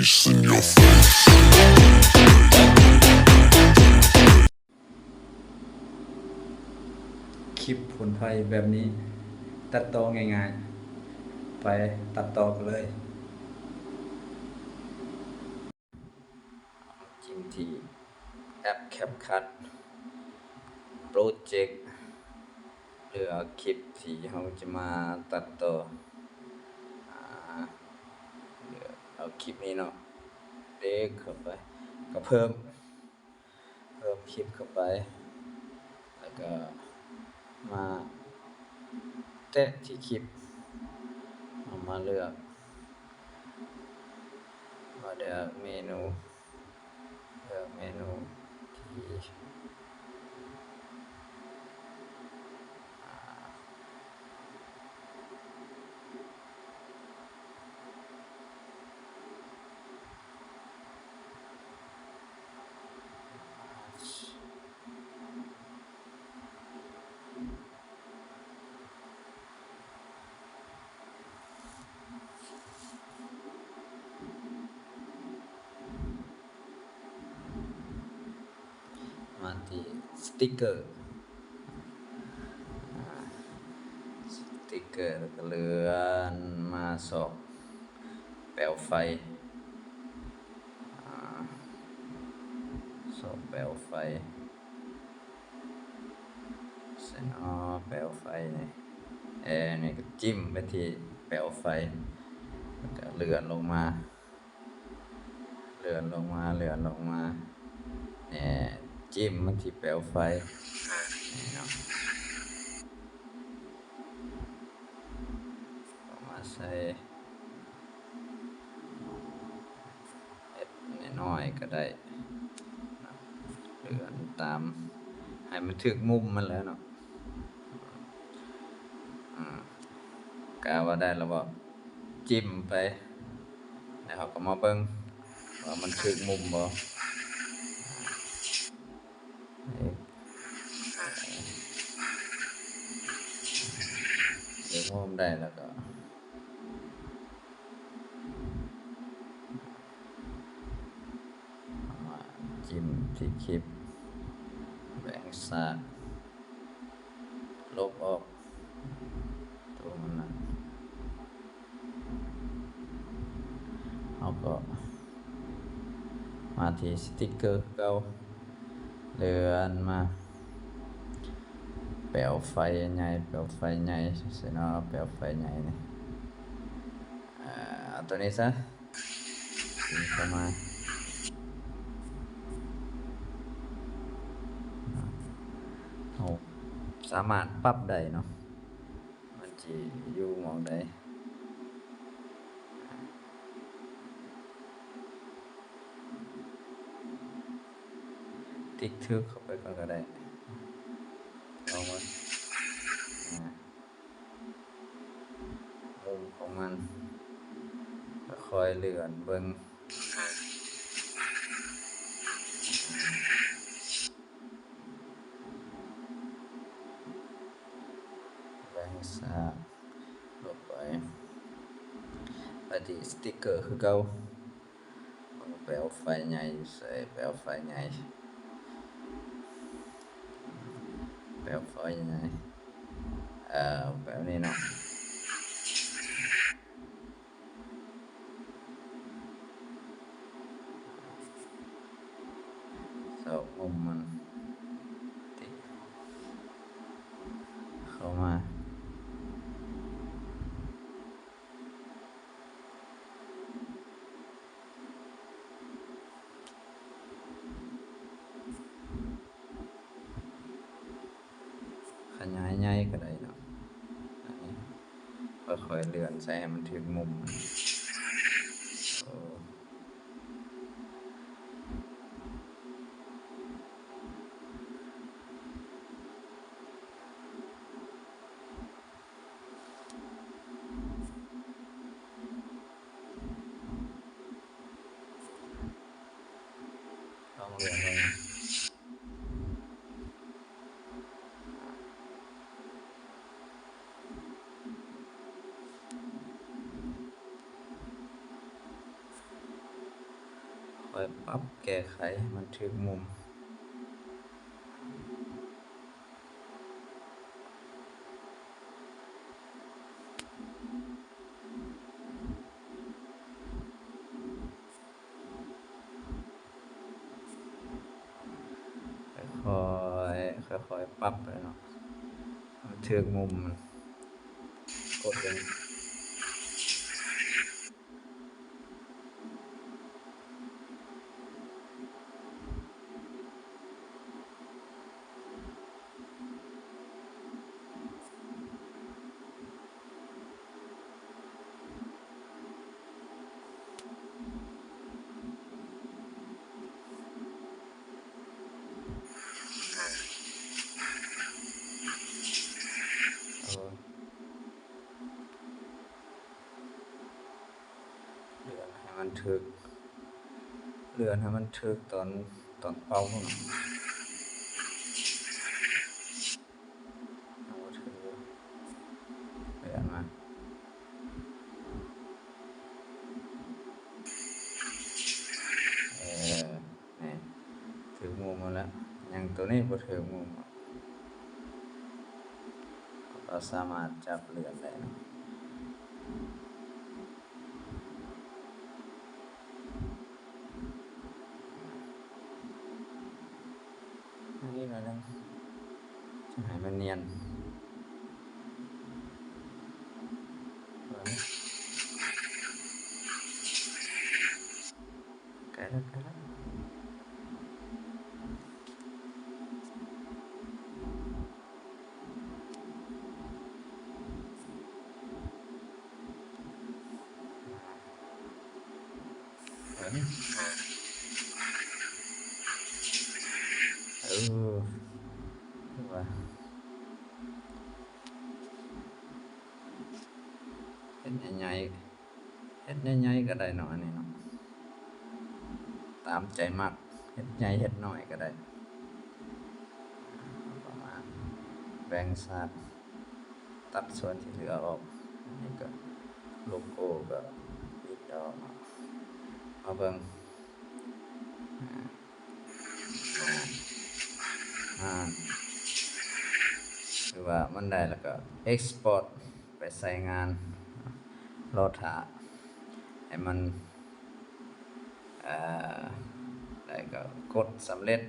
It's in your face. ຄລິບຝຸ່ນໄຟແບບນີ້ ຕັດຕໍ່ງ່າຍໆ ໄປຕັດຕໍ່ກັນເລີຍ. ຈິ້ມທີ່ແອັບ CapCut Project ເລືອກເອົາຄລິບທີ່ເຮົາຈະມາຕັດຕໍ່ ອາ ເລືອກເອົາຄລິບນີ້ເນາະ ເດັກເຂົ້າໄປ ກະເພີ່ມ ເພີ່ມຄລິບເຂົ້າໄປ ແລ້ວກະມາແຕະທີ່ຄລິບ ເອົາມາເລືອກ ມາເລືອກເມນູ ເລືອກເມນູທີ່ ມາທີ່ສະຕິກເກີ ອາ ສະຕິກເກີ ແລ້ວກະເລື່ອນມາຊອກແປວໄຟ ອາ ຊອກແປວໄຟ ໃສ່ເນາະ ແປວໄຟນີ້ ເອີ ນີ້ກະຈິ້ມໄປທີ່ແປວໄຟ ແລ້ວກະເລື່ອນລົງມາ ເລື່ອນລົງມາ ເລື່ອນລົງມາ ແນ່ ຈິ້ມມາທີ່ແປວໄຟ ນີ້ເນາະ ເອົາມາໃສ່ ເຮັດນ້ອຍໆກະໄດ້ ເລື່ອນຕາມ ໃຫ້ມັນຖືກມຸມມັນແຫຼະເນາະ ອືມ ກະວ່າໄດ້ແລ້ວບໍ່? ຈິ້ມໄປ ແລ້ວເຮົາກະມາເບິ່ງວ່າມັນຖືກມຸມບໍ່? ເອີ ມຸມໄດ້ແລ້ວກະ ມາຈິ້ມທີ່ຄລິບ ແບ່ງສາກ ລົບອອກໂຕມັນນັ້ນ ເຮົາກະມາທີ່ສະຕິກເກີຄືເກົ່າ ເລື່ອນມາ ແປວໄຟໃຫຍ່ ແປວໄຟໃຫຍ່ ໃສ່ເນາະ ແປວໄຟໃຫຍ່ນີ້ ເອົາໂຕນີ້ຊະ ເຂົ້າມາ ເຮົາສາມາດປັບໄດ້ເນາະ ມັນຊິຢູ່ໝ່ອງໃດ ຕິກຖືກເຂົ້າໄປກ່ອນກະໄດ້ ລອງເບິ່ງ ອາ ມຸມຂອງມັນ ກະຄ່ອຍເລື່ອນເບິ່ງ ແບ່ງສາກລົງໄປ ໄປທີ່ສະຕິກເກີຄືເກົ່າ. ເບິ່ງແປວໄຟໃຫຍ່ຢູ່ໃສ? ແປວໄຟໃຫຍ່ ແປວໄຟໃຫຍ່ ເອີ ແບບນີ້ເນາະ ຊອກມຸມມັນ ຕິກເຂົ້າມາ. ຂະຫຍາຍໃຫຍ່ກະໄດ້ເນາະ ອັນນີ້ ຄ່ອຍໆເລື່ອນໃສ່ໃຫ້ມັນຖືກມຸມ ໂອ້. ລອງເລືອນເບິ່ງ. ເ ຄ່ອຍປັບແກ້ໄຂໃຫ້ມັນຖືກມຸມ. ຄ່ອຍໆ ຄ່ອຍໆປັບໄປເນາະ ໃຫ້ມັນຖືກມຸມ. ກົດລົງ. ເລື່ອນໃຫ້ມັນຖືກ ເລື່ອນໃຫ້ມັນຖືກຕອນ ຕອນເປົ່າພຸ້ນນະ. ເອົາ ເລື່ອນມາ. ເອີ ນີ້ ຖືກມຸມໝົດແລ້ວ. ຍັງໂຕນີ້ບໍ່ຖືກມຸມ. ເຮົາກໍສາມາດຈັບເລື່ອນໄດ້ເນາະ. ອັນນີ້ໜ້ອຍໜຶ່ງ ໃຫ້ມັນນຽນ. ໃກ້ແລ້ວ ໃກ້ແລ້ວ. ເອີ ວ່າ ເຮັດໃຫຍ່ໆ ເຮັດໃຫຍ່ໆກໍໄດ້ເນາະ ອັນນີ້ເນາະ ຕາມໃຈມັກ ເຮັດໃຫຍ່ເຮັດນ້ອຍກໍໄດ້ ປະມານ ແບ່ງສາກ ຕັດສ່ວນທີ່ເຫຼືອອອກ. ອັນນີ້ກໍໂລໂກ້ກໍປິດອອກເນາະ. ມາເບິ່ງ ອ່າ ອ່າ ຄືວ່າມັນໄດ້ແລ້ວກໍເອັກສະປອດໄປໃຊ້ງານ. ລໍຖ້າໃຫ້ມັນ ເອີ ໄດ້ກໍກົດສຳເລັດ.